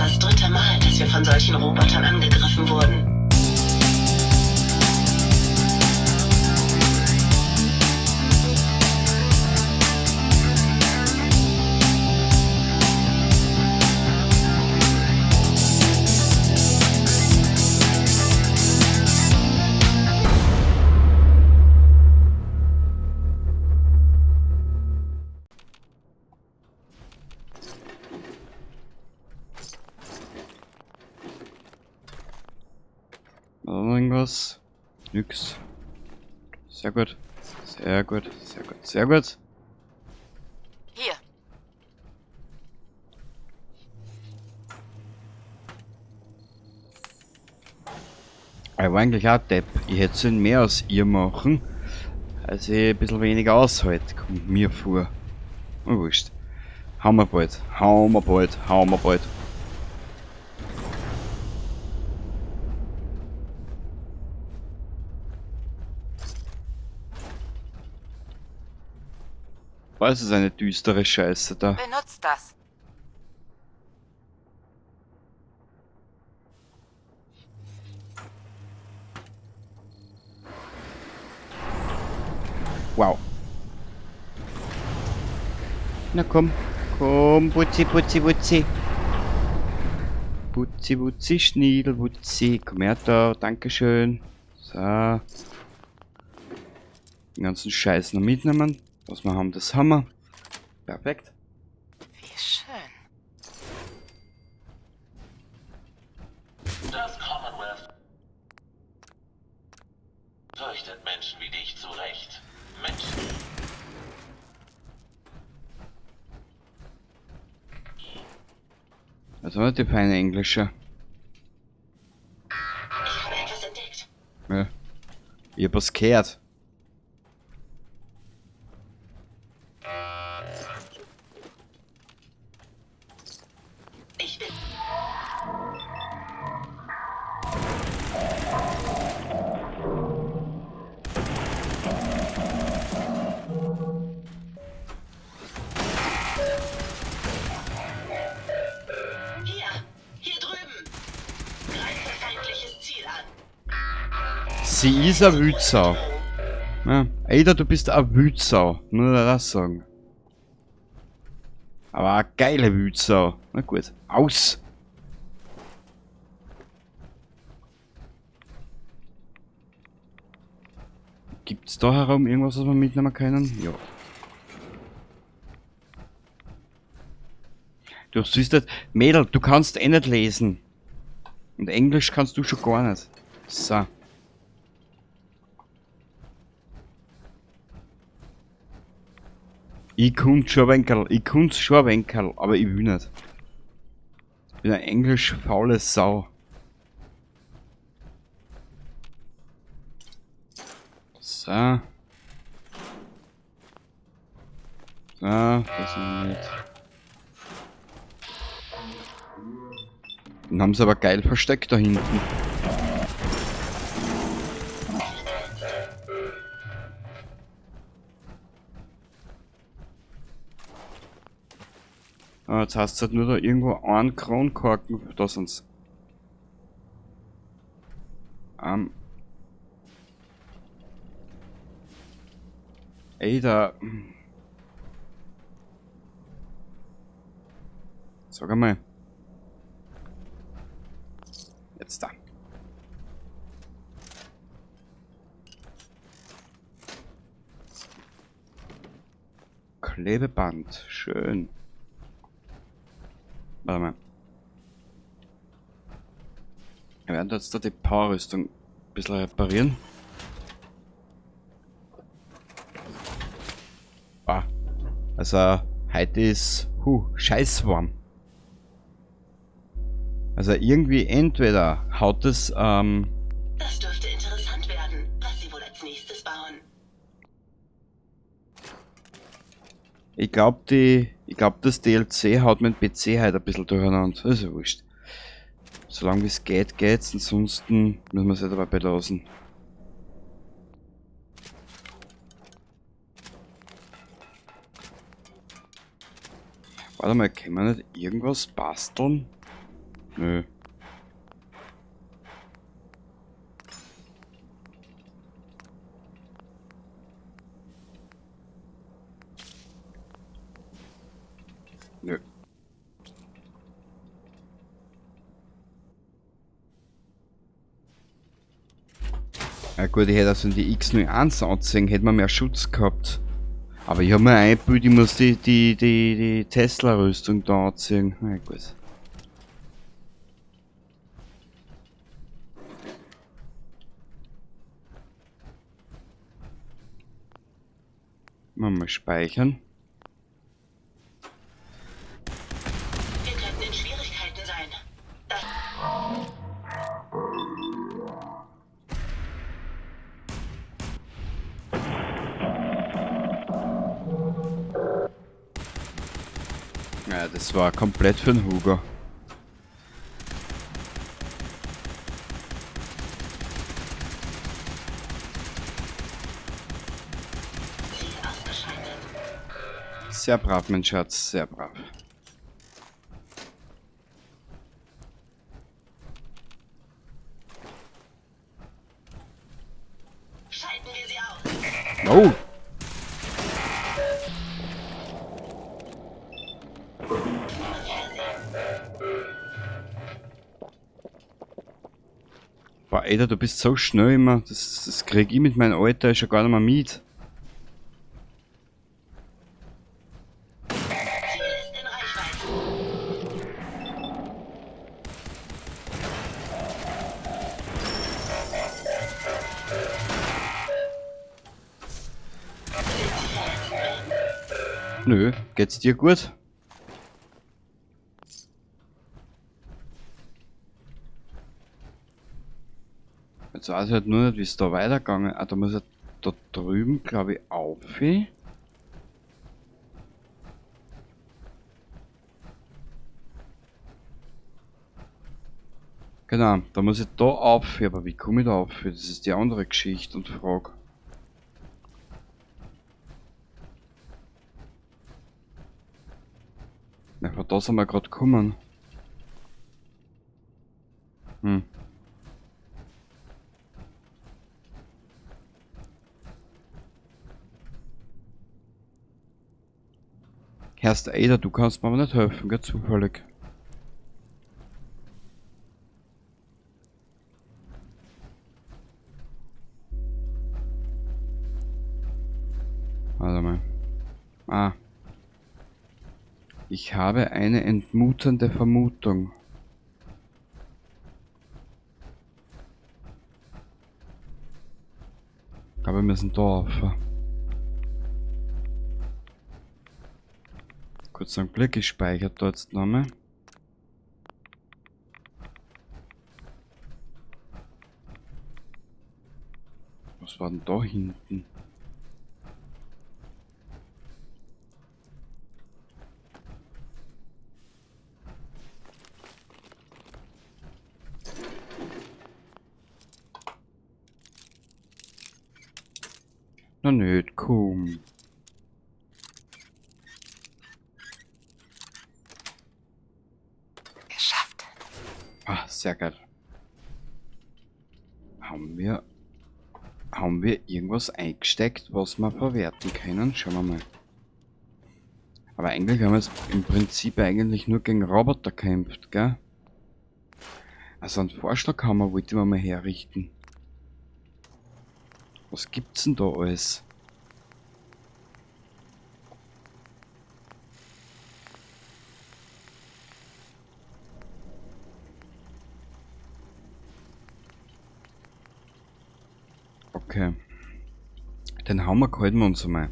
das dritte Mal, dass wir von solchen Robotern angegriffen wurden. Noch irgendwas? Nix. Sehr gut. Sehr gut. Sehr gut. Sehr gut. Hier. Ich war eigentlich auch Depp. Ich hätte sollen mehr aus ihr machen, als ich ein bisschen weniger aushalte, kommt mir vor. Oh, wurscht. Hauen wir bald. Hauen wir bald. Hauen wir bald. Was ist eine düstere Scheiße da? Benutzt das. Wow. Na komm. Komm, Putzi, Putzi, Putzi. Putzi, Putzi, Schniedel, Putzi. Komm her da, dankeschön. So. Den ganzen Scheiß noch mitnehmen. Was wir haben, das haben wir. Perfekt. Wie schön. Das Commonwealth fürchtet Menschen wie dich zu Recht. Menschen. Das war die feine Englische. Ich habe etwas entdeckt. Ja. Ich hab was gehört. Ich bin. Hier, hier drüben. Greife feindliches Ziel an. Sie ist eine Wütsau. Ja. Ada, du bist eine Wütsau. Nur das sagen. Aber eine geile Wütsau. Na gut. Aus! Gibt's da herum irgendwas, was wir mitnehmen können? Ja. Du siehst das. Mädel, du kannst eh nicht lesen. Und Englisch kannst du schon gar nicht. So. Ich konnt schon ein wenig, ich konnt schon ein wenig, aber ich will nicht. Ich bin eine englisch faule Sau. So. So, das ist nicht. Den haben sie aber geil versteckt da hinten. Ah, jetzt heißt es halt nur da irgendwo einen Kronkorken, da sind's. Ey, da. Sag einmal. Jetzt da. Klebeband, schön. Warte mal. Wir werden jetzt da die Powerrüstung ein bisschen reparieren. Ah. Also, heute ist, scheißwarm. Also irgendwie entweder haut es Das dürfte interessant werden, was sie wohl als nächstes bauen. Ich glaub, das DLC haut mein PC heute ein bisschen durcheinander. Das ist ja wurscht. Solange wie's geht, geht's. Ansonsten müssen wir's halt aber belassen. Warte mal, können wir nicht irgendwas basteln? Nö. Nö. Ja gut, ich hätte also die X01 anziehen, hätte man mehr Schutz gehabt. Aber ich habe mir eingebildet, ich muss die Tesla-Rüstung da anziehen. Na gut. Mal speichern. Wir könnten in Schwierigkeiten sein. Das Ja, das war komplett für den Hugo. Ziel ausgeschaltet. Sehr brav, mein Schatz, sehr brav. Schalten wir sie aus. Oh! Boah, Alter, du bist so schnell immer. Das krieg ich mit meinem Alter schon gar nicht mehr mit. Ziel ist in Reichweite. Nö, geht's dir gut? Jetzt weiß ich halt nur nicht, wie's da weitergegangen ist. Ah, da muss ich da drüben, glaub ich, auf. Genau, da muss ich da auf, aber wie komme ich da auf? Das ist die andere Geschichte und Frage. Ja, von da sind wir grad gekommen. Herrst Ada, du kannst mir aber nicht helfen, gell, zufällig. Warte mal. Ah. Ich habe eine entmutende Vermutung. Ich glaube, wir müssen da rauf. Kurz einen Blick gespeichert da jetzt nochmal. Was war denn da hinten? Na nicht, komm. Geschafft. Ah, sehr geil. Haben wir irgendwas eingesteckt, was wir verwerten können? Schauen wir mal. Aber eigentlich haben wir jetzt im Prinzip eigentlich nur gegen Roboter gekämpft, gell? Also einen Vorschlag haben wir, wollte ich mir mal herrichten. Was gibt's denn da alles? Okay. Den Hammer halten wir uns einmal.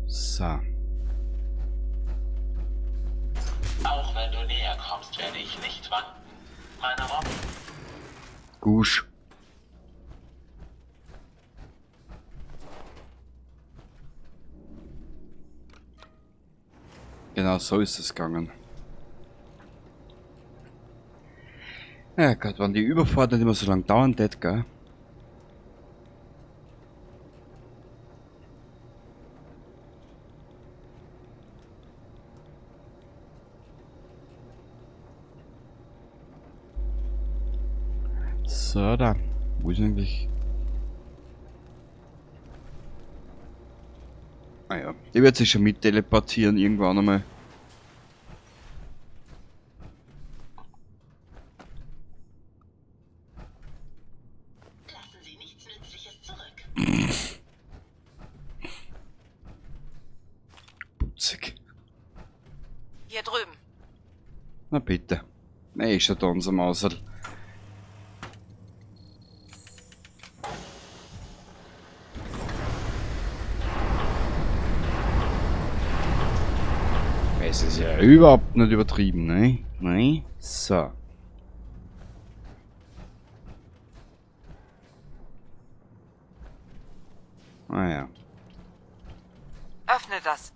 So. Auch wenn du näher kommst, werde ich nicht wanken. Meine Robben. Gusch. Genau, so ist es gegangen. Ja Gott, wenn die Überfahrt nicht immer so lange dauern tät, gell? So, da. Wo ist eigentlich... Ah ja, die wird sich schon mit teleportieren irgendwann einmal. Lassen Sie nichts Nützliches zurück. Putzig. Hier drüben. Na bitte. Na, ist schon da unser Mauserl. Es ist ja überhaupt nicht übertrieben, ne? Ne? So. Ah ja. Öffne das.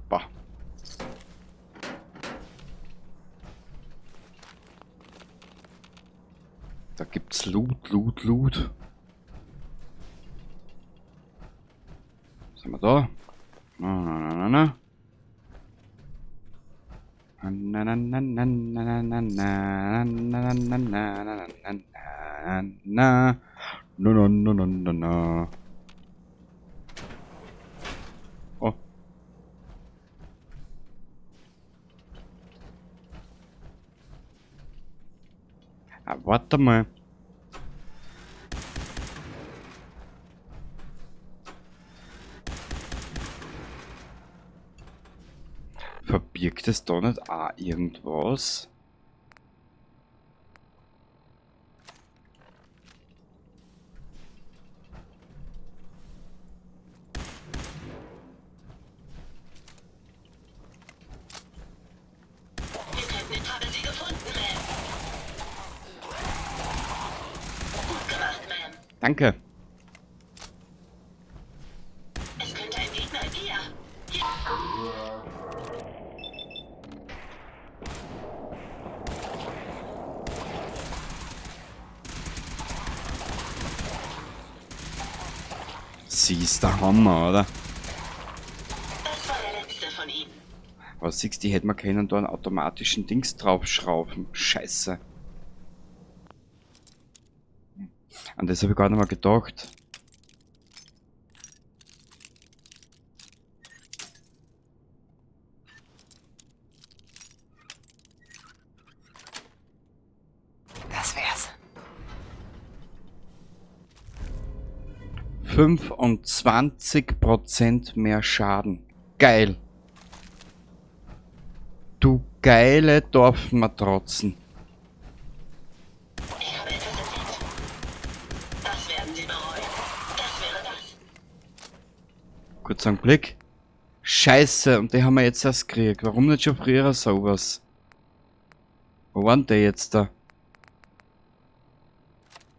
Bah. Da gibt's Loot, Loot, Loot. Was haben wir da? Na, na, na, na, na. Na, na, na, na, na, na, na, na, na, na, na, na, na, na, na, na. Na, na, na, na, na, na. Oh. Ah, warte mal. Verbirgt es da nicht auch irgendwas? Wir könnten ich habe sie gefunden, Ma'am. Gut gemacht, Ma'am. Danke. Es könnte ein Gegner hier. Hier. Sie ist der Hammer, oder? Das war der letzte von ihnen. Aber siehst du, die hätte man können da einen automatischen Dings draufschrauben. Scheiße. An das habe ich gar nicht mal gedacht. Das wär's. 25% mehr Schaden. Geil. Du geile Dorfmatratzen. Ich habe etwas entdeckt. Das werden Sie bereuen. Das wäre das. Kurz einen Blick. Scheiße, und die haben wir jetzt erst gekriegt. Warum nicht schon früher sowas? Wo waren die jetzt da?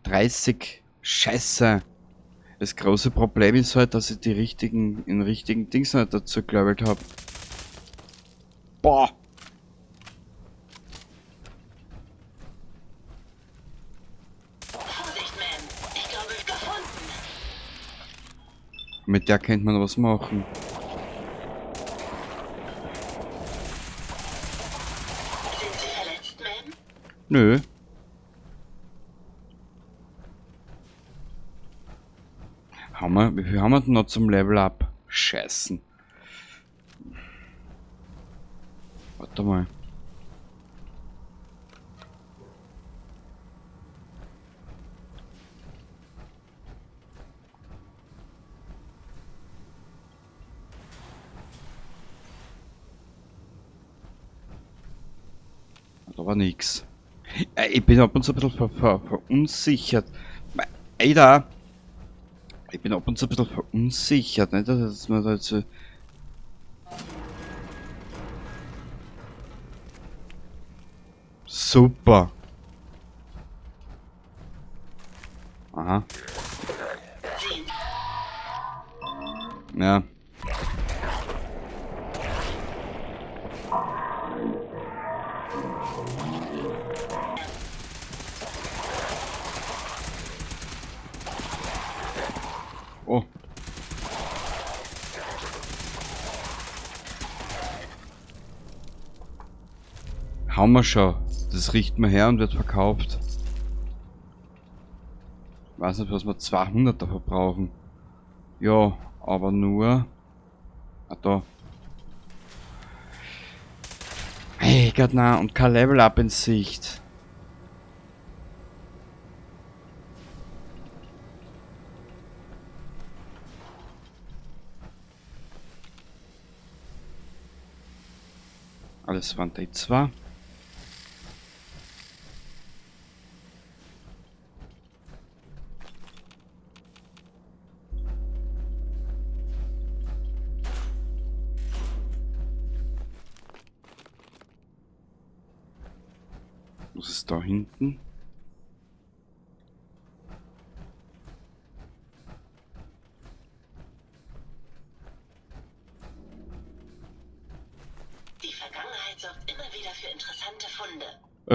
30. Scheiße. Das große Problem ist halt, dass ich die richtigen, in richtigen Dings nicht dazu gelevelt hab. Boah! Vorsicht, Ma'am. Ich glaube, gefunden. Mit der könnte man was machen. Sind Sie verletzt, Ma'am? Nö. Haben wir, wie viel haben wir denn noch zum Level Up? Scheißen. Warte mal. Da war nix. Ich bin ab und zu ein bisschen verunsichert. Alter! Ich bin ab und zu ein bisschen verunsichert, nicht? Dass man da jetzt so Super. Aha. Ja. Oh. Haben wir schon. Das riecht man her und wird verkauft. Ich weiß nicht, was wir 200 dafür brauchen. Ja, aber nur... Ah, da. Hey Gott, na, und kein Level-Up in Sicht. Alles waren die zwei. Was ist da hinten? Die Vergangenheit sorgt immer wieder für interessante Funde.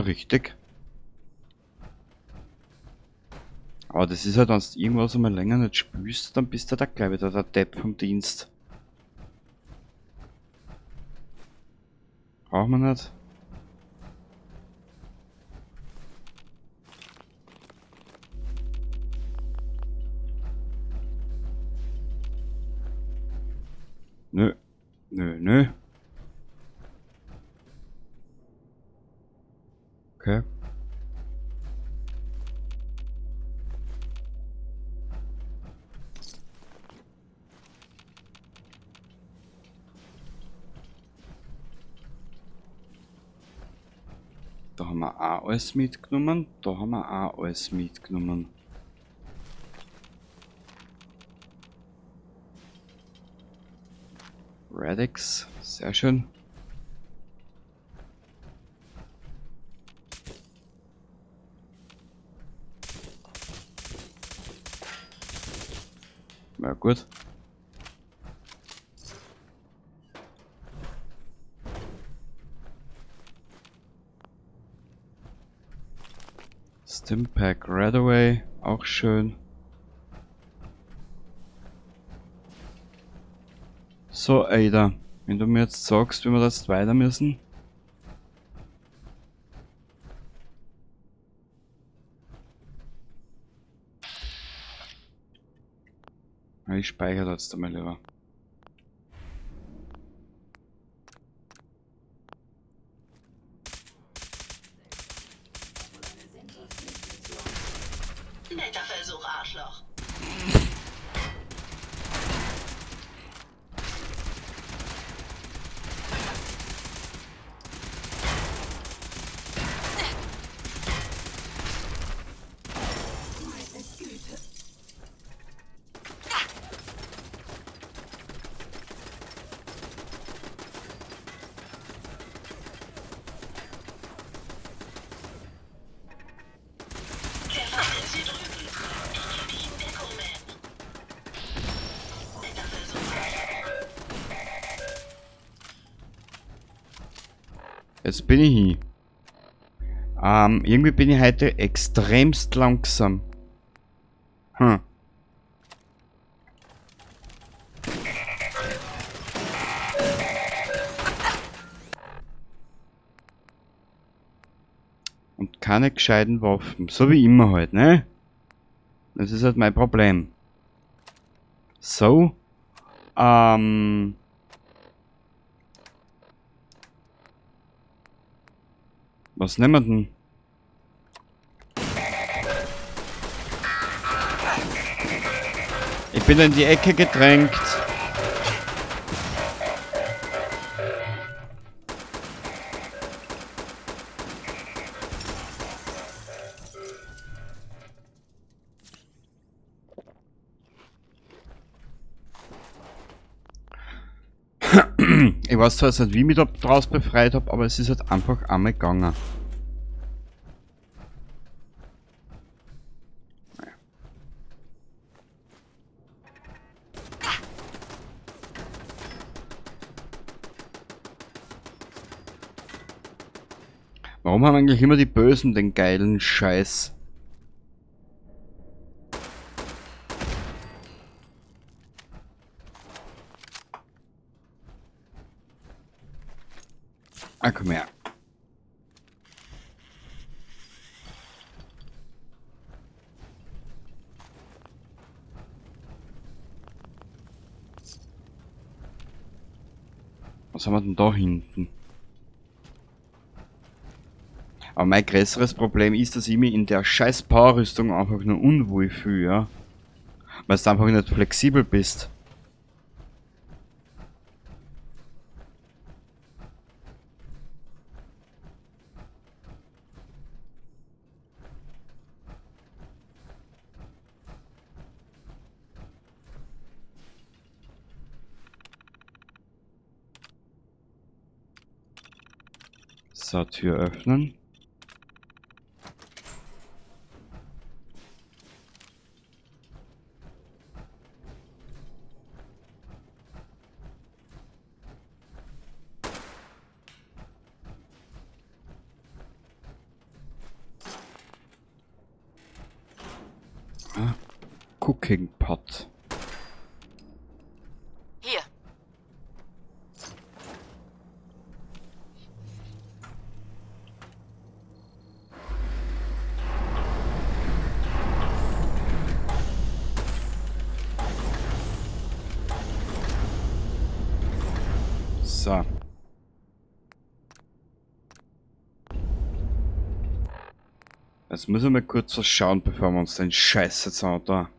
Richtig. Aber das ist halt, wenn du irgendwas einmal länger nicht spürst, dann bist du da gleich wieder der Depp vom Dienst. Braucht man nicht. Nö. Nö, nö. Okay. Da haben wir auch alles mitgenommen. Da haben wir auch alles mitgenommen. Radix, sehr schön. Na gut. Stimpack Radaway, auch schön. So, Ada, wenn du mir jetzt sagst, wie wir das weiter müssen. Ich speichere das jetzt einmal lieber. Netter Versuch, Arschloch. Der Feind ist hier drüben. Ich gebe ihm Deckung, Ma'am. Netter Versuch. Jetzt bin ich hin. Irgendwie bin ich heute extremst langsam. Und keine gescheiten Waffen. So wie immer halt, ne? Das ist halt mein Problem. So. Was nehmen wir denn? Ich bin in die Ecke gedrängt. Ich weiß zwar jetzt nicht, wie ich mich da draus befreit hab, aber es ist halt einfach einmal gegangen. Warum haben eigentlich immer die Bösen den geilen Scheiß? Ah, komm her. Was haben wir denn da hinten? Aber mein größeres Problem ist, dass ich mich in der scheiß Powerrüstung einfach nur unwohl fühle, ja. Weil du einfach nicht flexibel bist. So, Tür öffnen. Ah, Cooking Pot. Hier. So. Jetzt müssen wir mal kurz was schauen, bevor wir uns den Scheiß jetzt da.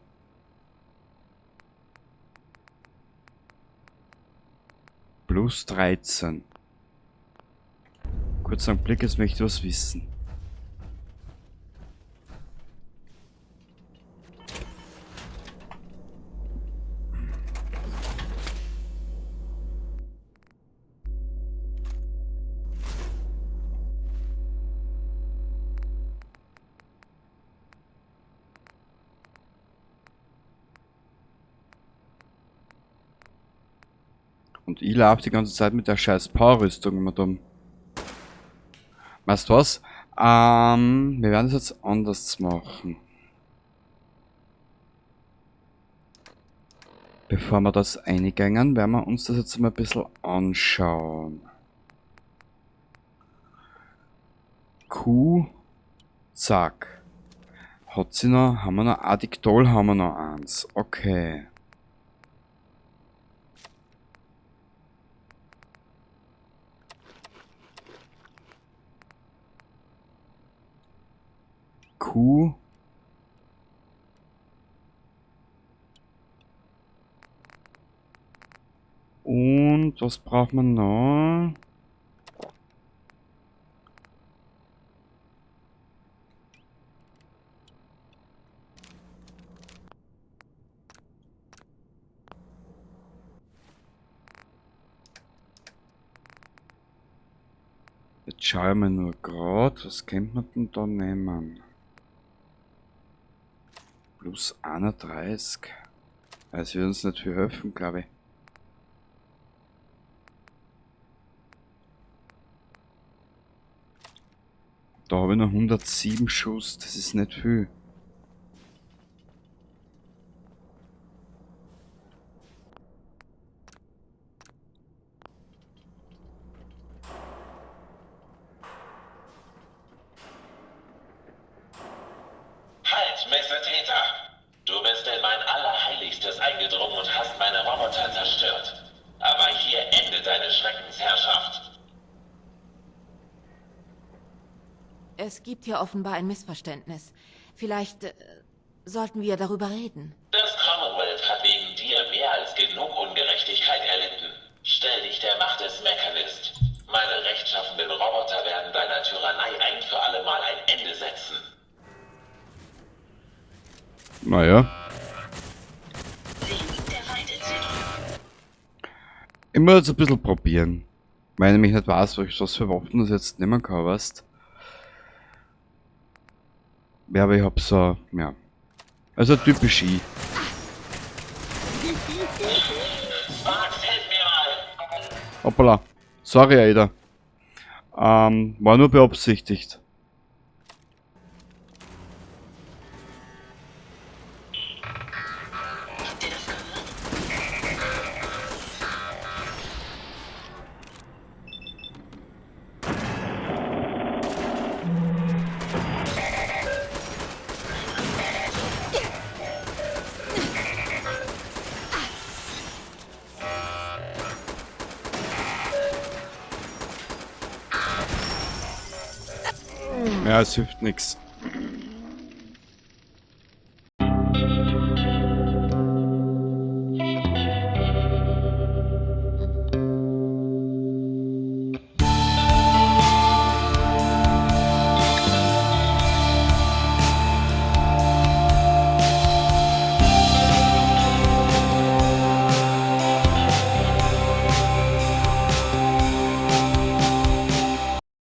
Plus 13. Kurz einen Blick, jetzt möchte ich was wissen. Und ich laufe die ganze Zeit mit der scheiß Powerrüstung immer dumm. Weißt du was? Wir werden es jetzt anders machen. Bevor wir das eingängen, werden wir uns das jetzt mal ein bisschen anschauen. Q, zack. Hat sie noch, haben wir noch, Addictol haben wir noch eins. Okay. Q. Und was braucht man noch? Jetzt schauen wir nur grad, was könnte man denn da nehmen? Plus 31. Das wird uns nicht viel helfen, glaub ich. Da habe ich noch 107 Schuss, das ist nicht viel. Halt, Missetäter! Du bist in mein Allerheiligstes eingedrungen und hast meine Roboter zerstört. Aber hier endet deine Schreckensherrschaft. Es gibt hier offenbar ein Missverständnis. Vielleicht sollten wir darüber reden. Das Commonwealth hat wegen dir mehr als genug Ungerechtigkeit erlitten. Stell dich der Macht des Mechanist. Meine rechtschaffenden Roboter werden deiner Tyrannei ein für alle Mal ein Ende setzen. Naja. Ich muss jetzt ein bisschen probieren. Weil ich nämlich nicht weiß, was für Waffen das jetzt nehmen kann, weißt. Ja, aber ich hab so, ja. Also typisch ich. Hoppala. Sorry, Ada. War nur beabsichtigt. Habt ihr das gehört? Ja, es hilft nix.